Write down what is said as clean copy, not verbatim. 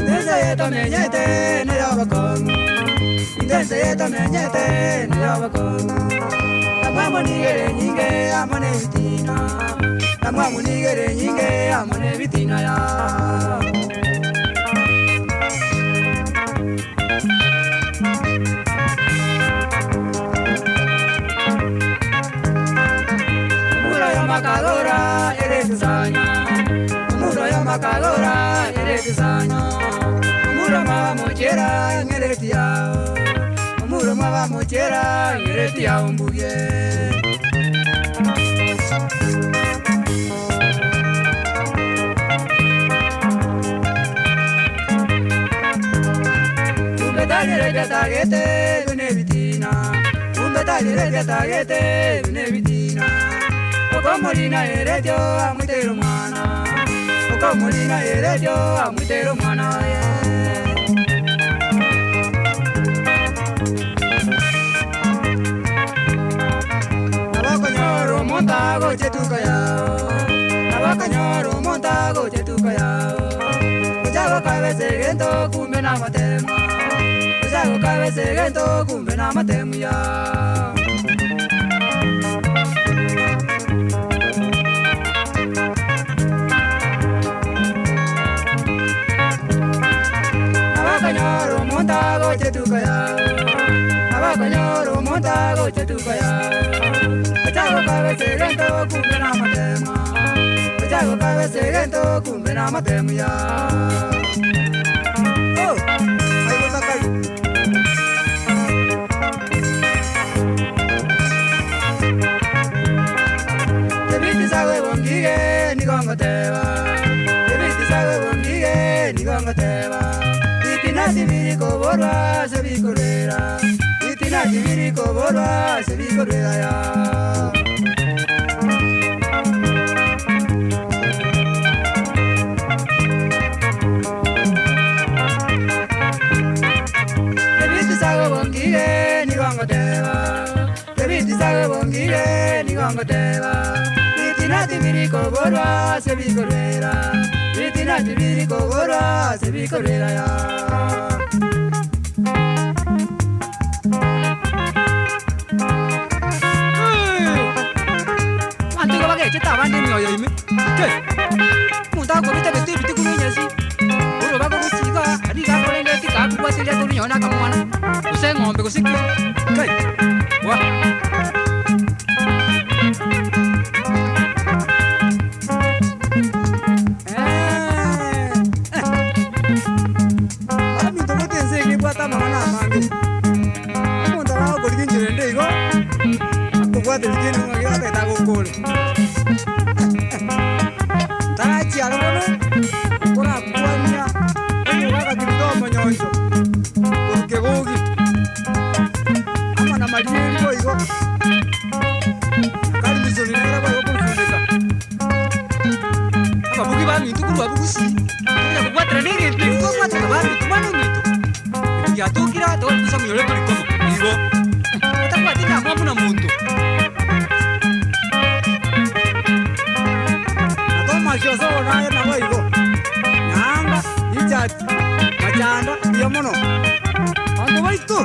Ense eye tomenyete ney'obokong'u, Ense eye tomenyete ney'obokong'u. Namwamu nigere enyinge amo nebitina, Namwamu nigere enyinge amo nebitina ya. Omura y'amakagora ere tisanya, Omura y'amakagora ere tisanya, Omura mwabamochera ng'ereti yao, Omura mwabamochera ng'ereti yao mbuge. Kumbe tanyerete tagete bune ebitina, Kumbe tanyerete tagete bune ebitina. Okomorina eretio amwitere omwana, Okomorina eretio amwitere omwana oye. Nabakonyora omonto agocha etuka yao, Nabakonyora omonto agocha etuka yao. Gocha gokabesa egento kumbe namatemo, Gocha gokabesa egento kumbe namatemo ya. Nabakonyora omonto agocha etuka yao, Nabakonyora omonto agocha etuka yao. Gocha gokabesa egento kumbe namatemo, Gocha gokabesa egento kumbe namatemo ya. Oh, aigotakai. Ebitisago ebongige nigo ngoteba, Ebitisago ebongige nigo ngoteba. Bitina tibiri koborwa ase bikorwera, Bitina tibiri koborwa ase bikorwera ya. Ebitisago bongige nigo ngoteba, Ebitisago bongige nigo ngoteba. Bitina tibiri koborwa ase bikorwera, Bitina tibiri koborwa ase bikorwera ya. Abanto igo bagechete abande emioyo ime. Kei! Omonto akobeta ebete ebite korwa enyasi, orobago gochia iga, aria iga akorenda etika akobwate eria akorwa nonye na akamwana, gose eng'ombe gose ki. Kei! Boa. Abaminto gote ense eye ebwate amang'ana amange. Omonto nagokorigia enchera ende igo, akobwate rikia ende ng'a atagete agokore. Ntarachia aro bono, nkorakwania omogaka Kirito omonyoncho korwa Kegogi, amo na Marieri boigo, na Karimison nere boigo korwa Suneka. Ababugi baminto korwa abwo gusii, tokonya kobwaterana egento eke twabwatete baminto mwana ominto, egento giatokire aa togende tosamunyore tori komo igo, otabwati endamwamu na monto. Na Thomas Osoro naye naboigo, Nyaanga, Richard, Machanda, mbuya mono. Abanto baito.